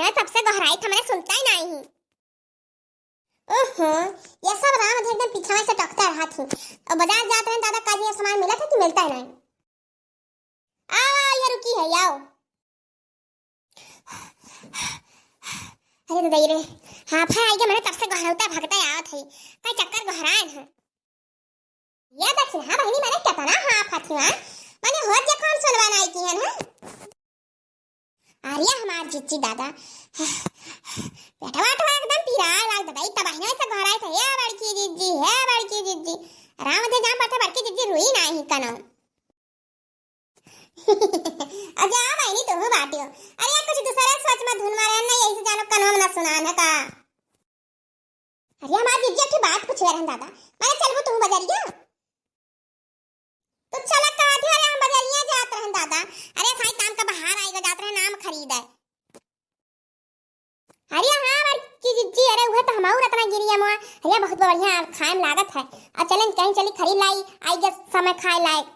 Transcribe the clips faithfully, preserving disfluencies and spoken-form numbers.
मैं तब से गोहराइत है, मने सुनतै नाहीं। ओहो, ये सब राम जी एकदम पीछे से टोकते रहत ही। और बाजार जात रहन दादा, का जी ये सामान मिलत है कि मिलतै नाहीं? आओ, आओ, ये रुकी है, आओ। अरे ददाई रे, हाँ, भाई आइगे, मने तब से गोहरौता भगता आवत है। का चक्कर गोहराएन है? ये दखिनहा बहिनी मने केतना हाँफत हुआ, मने होत जे कौन सुनवा नाई किहन है। अरे हमार जिज्जी दादा, पेटवा वेटवा एकदम पिराए लाग दादा, ई त बहिनी से गोहराइत है, "हे बड़की जिज्जी, हे बड़की जिज्जी।" राम दे जान पड़ता बड़की जिज्जी रुई नाई कनो। अच्छा बहिनी तुहू बाटियो, अरे कुछ दूसरा सोच में धुन मारे नहीं, यही से जानो कनो में ना सुनान है का। अरे हमार जिज्जी, एक ठे बात पूछे रहन दादा, माने चलबू तू बजरिया? तू चला कहत ही, अरे हम बजरिया जात रहन दादा। अरे साई काम का बाहर आइगा, जात रहन आम खरीदे। अरे हाँ हमार की जिज्जी, अरे उहे तो हमहू रत्नागिरी अमवा, अरे बहुत बढ़िया खाए में लागत है। और चलन कहीं चली खरीद लाई, आइगे समय खाए लायक।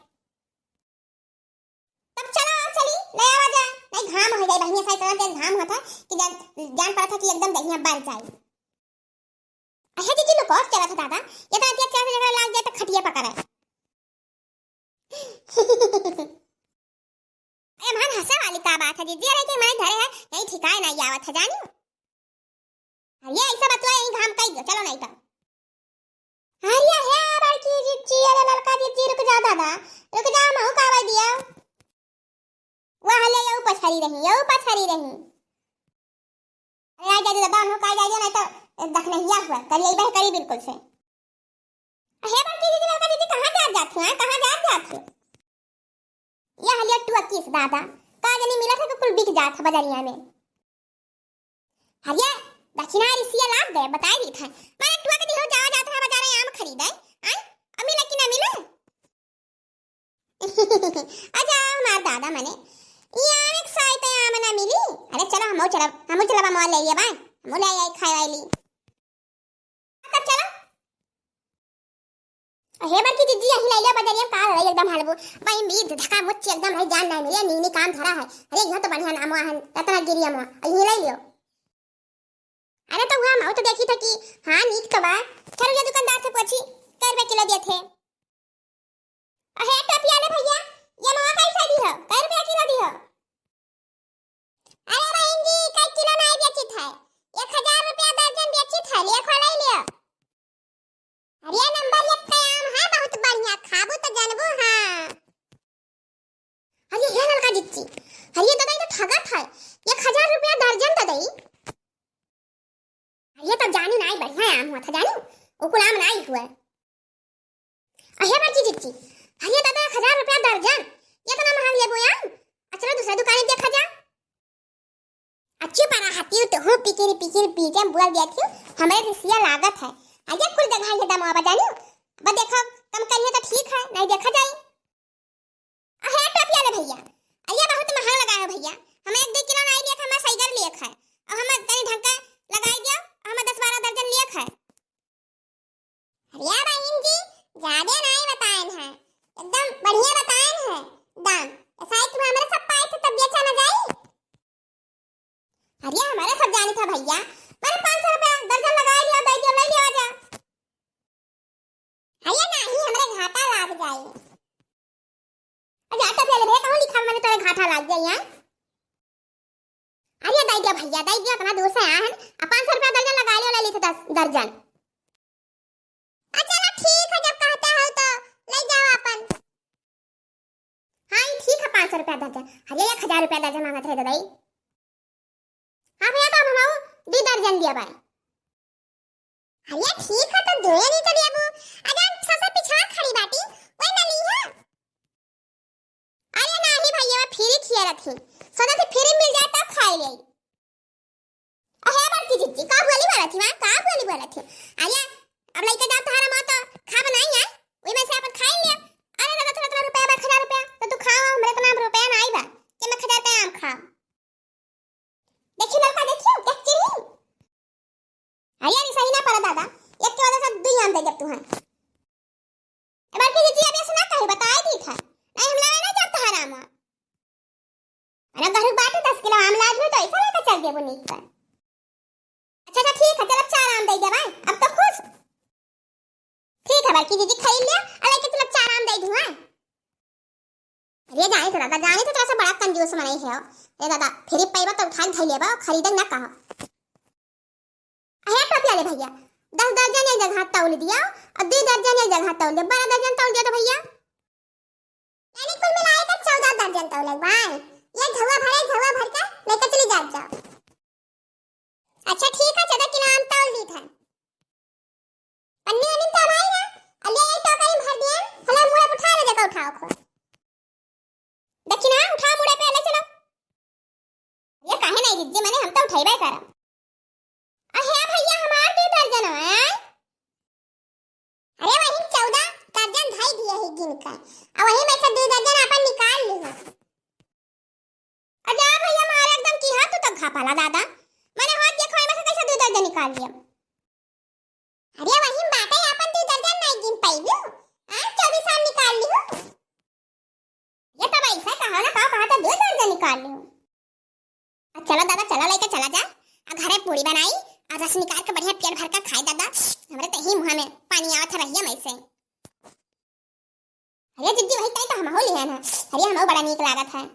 तब चलो, आओ चली, ले आवा जा। नहीं, घाम हो जाए बहिनिया, साइड तरह तेज घाम होता कि जान, जान पड़ा था कि एकदम दहिया बर जाए। अहे दीदी, लोग और चला था दादा, ये तो अतिया चला था, झगड़ा लाग जाए तो खटिया पकड़े। अरे मान हंसे वाली का बात है दीदी, अरे कि मैं घरे है, यही ठिकाए नहीं आवत है, जानी। अरे ऐसा बतवा, यही घाम कई दो, चलो नहीं तो। अरे हे बड़की जिज्जी, अरे ललका जिज्जी, रुक जाओ दादा, रुक जाओ, महू का आवाज दिया। वह ले यऊ पछारी रही, यऊ पछारी रही। अरे आ जाइए दादा, महू का आ जाइए, नहीं तो दखनहिया हुआ, करिए बह करी बिल्कुल से। हे बड़की जिज्जी, ललका जिज्जी, कहाँ जात जात हो, हैं? कहाँ जात जात हो? यह हलिया टुआ किस दादा, का जनी मिला था कि कुल बिक जात है बजरिया में। हरिया दक्षिणा रिसिया लाग गए, बताए दी था। मैं टुआ के दिहो जावा जात है बजारे आम खरीदे, आय? अब मिले कि ना मिले? अच्छा, हमार दादा मने, ये आम एक साई पे आम ना मिली। अरे चलो, हमो चलब, हमो चलब, हमो ले आइए बाय, हमो ले आई खाए वाली। तब चलो। अहे बड़की जिज्जी, यही ले लियो बजरिया में का रही एकदम हलबू। भाई मीत धक्का मुच्ची एकदम है, जान नहीं मिले, नीनी काम धरा है। अरे यहाँ तो बढ़िया नाम है, रत्नागिरी अमवा, यही ले लियो। अरे तो हुआ मऊ तो देखी था कि हाँ नीक तो बा। चलो ये दुकानदार से पूछी, कै रुपया किलो दिए थे? अहे टोपिया ले भैया, ये मवा कैसे दी हो, कै रुपया किलो दी हो? अरे बहन जी, कई किलो नहीं बेचित है, एक हजार रुपया दर्जन बेचित है, ले खो ले लियो। अरे नंबर एक का आम है, बहुत बढ़िया, खाबू तो जानबू। हाँ। अरे हे ललका जिज्जी, अरे दादा, ये तो ठगत है, एक हजार रुपया दर्जन दे दई। अरे तब जानी नाई बढ़िया आम हुआ था, जानी, वो कुल आम नाई हुआ। अहे बड़की जिज्जी, अरे दादा, एक हजार रुपया दर्जन, ये इतना महंग लेबो आम? आ चलो दूसरा दुकान देखा जा। अच्छी परा हती तो हूँ पिकिर पिकिर पीछे बोल दिया थी, हमारे रिसिया लागत है। अरे कुल जगह ये दाम आवा जानी, बस देखो कम करिए तो ठीक है, नहीं देखा जाए। अहे टोपिया ले भैया, अरे बहुत महंग लगा है भैया, हमें एक दो किलो नहीं दिया था, हमें सही कर लिया खाए, और हमें तनी ढंग का लगाई दिया, हमें दस बारह दर्जन लिया खाए। अरे बहन जी, ज्यादा नहीं बताएन है, एकदम बढ़िया बताएन है दाम। ऐसा है कि हमारे सब पाए थे तब बेचा ना जाई। अरे हमारे सब जानी था भैया, मारे पाँच सौ रुपया दर्जन लगा लिया, दे दिया, ले लिया जा। अरे नहीं, हमारे घाटा लाग जाए। अरे आटा प्याले भैया, कहूँ लिखा मैंने तोरे घाटा लाग जाए यहाँ। अरे दे दिया भैया, दे दिया, अपना दूर से आया है, अब पाँच सौ रुपया दर्जन लगा लियो, ले ली थे दस दर्जन। अच्छा चलो ठीक है, जब कहते हो तो ले जाओ अपन। हाँ ये ठीक है, पाँच सौ रुपया दर्जन। अरे एक हजार रुपया दर्जन मांगत रहे दादा। हाँ भैया, तो हम हमाऊ दी दर्जन दिया बाय। अरे ठीक है, तो दो नहीं तो देबू। अरे हम सबसे पिछड़ा खड़ी बाटी, वही ना ली है। अरे नाही भैया, मैं फ्री खिया रखी, सोचा थी फ्री मिल जाए तब खाई ले। अहे बड़की जिज्जी, का बोली बोला थी, वहाँ का बोली बोला थी? अरे अब लइका जात हरा मत, खाब नहीं है, वही में से अपन खाई ले। अरे दादा, थोड़ा थोड़ा रुपया, एक हजार रुपया, तो तू खाओ, हमरे इतना रुपया ना आई बा कि मैं एक हजार का आम खाओ। देखियो लड़का, देखियो, क्या चिन्ही? अरे अरे सही ना पड़ा दादा, एक के वजह से दुई आम दे जब तू है। ए बड़की जिज्जी, अब ऐसे ना कहे, बताए दी था। नहीं, हम लावे ना जाता है रामा। अरे घर बाटे दस किलो आम लाद लो तो ऐसा लगा चल देबो नीक पर। अच्छा, अच्छा, ठीक है, चल अब चार आम दे दे भाई, अब तो खुश। ठीक है, बड़की जीजी खरीद लिया, अब लेके चल अब चार आम दे दूँ, हैं? अरे जाने तो दादा, जाने तो तोरा से बड़ा कंजूस मनई है। अरे दादा, फिर पैबा तो उठा के धई लेबा, खरीदे ना कहा। अहे टोपिया ले भैया, दस दर्जन एक जगह तौल दिया और दो दर्जन एक जगह तौल दिया, बारह दर्जन तौल दिया तो भैया। यानी कुल मिलाए के चौदह दर्जन तौले के बा। ये झउआ भरे, झउआ भर के लेके चली जात जाओ। अच्छा ठीक है, चौदह किलो आम तौल दी था। पन्नी वन्नी तो भाई ना, अब ले ये टोकरी में भर दिया, हला मुड़ा उठा ले, देखो उठाओ खो। दक्षिणा उठाओ मुड़े पे, ले चलो। ये काहे नहीं दीजिए, मैंने हम तो उठेबे करब। अहे भैया, हमार दो दर्जन है। अरे वही चौदह दर्जन धई दिए ही गिन के, और वही में से दो दर्जन अपन निकाल ली हो। अजा भैया, मारे एकदम की हाथ तू तो घापाला दादा, मैंने हाथ के खोए में से कैसे दो दर्जन निकाल लिया? अरे वही बात है, अपन दो दर्जन नहीं गिन पाई हो, हाँ, चौबीस आम निकाल ली हो। ये तब ऐसा कहा ना, कहा, कहा तो दो दर्जन निकाल ली हो। अब चलो दादा, चलो लेके चला जा। आ घरे पूड़ी बनाई, आ रस निकाल के बढ़िया पेट भर के खाई दादा। हमरे तो ही मुँह में पानी आवत है रहिया में से। अरे जिज्जी, वही तई तो हमहू लिहे ना। अरे हमहू बड़ा नीक लागत है।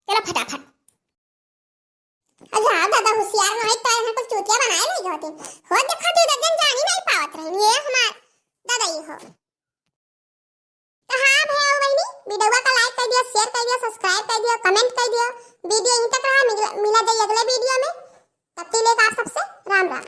चलो फटाफट। अच्छा दादा, होशियार ना है तो यहाँ कुछ चूतिया बनाए नहीं होती। हो देखा तू दर्जन जानी नहीं पावत रही। ये हमार दादा ही हो। तो हाँ भैया और बहनी, वीडियो का like कर दियो, share कर दियो, subscribe कर दियो, comment कर दियो। वीडियो यहीं तक रहा, मिला, मिला जाए अगले वीडियो में। तब तक ले आप सबसे राम राम।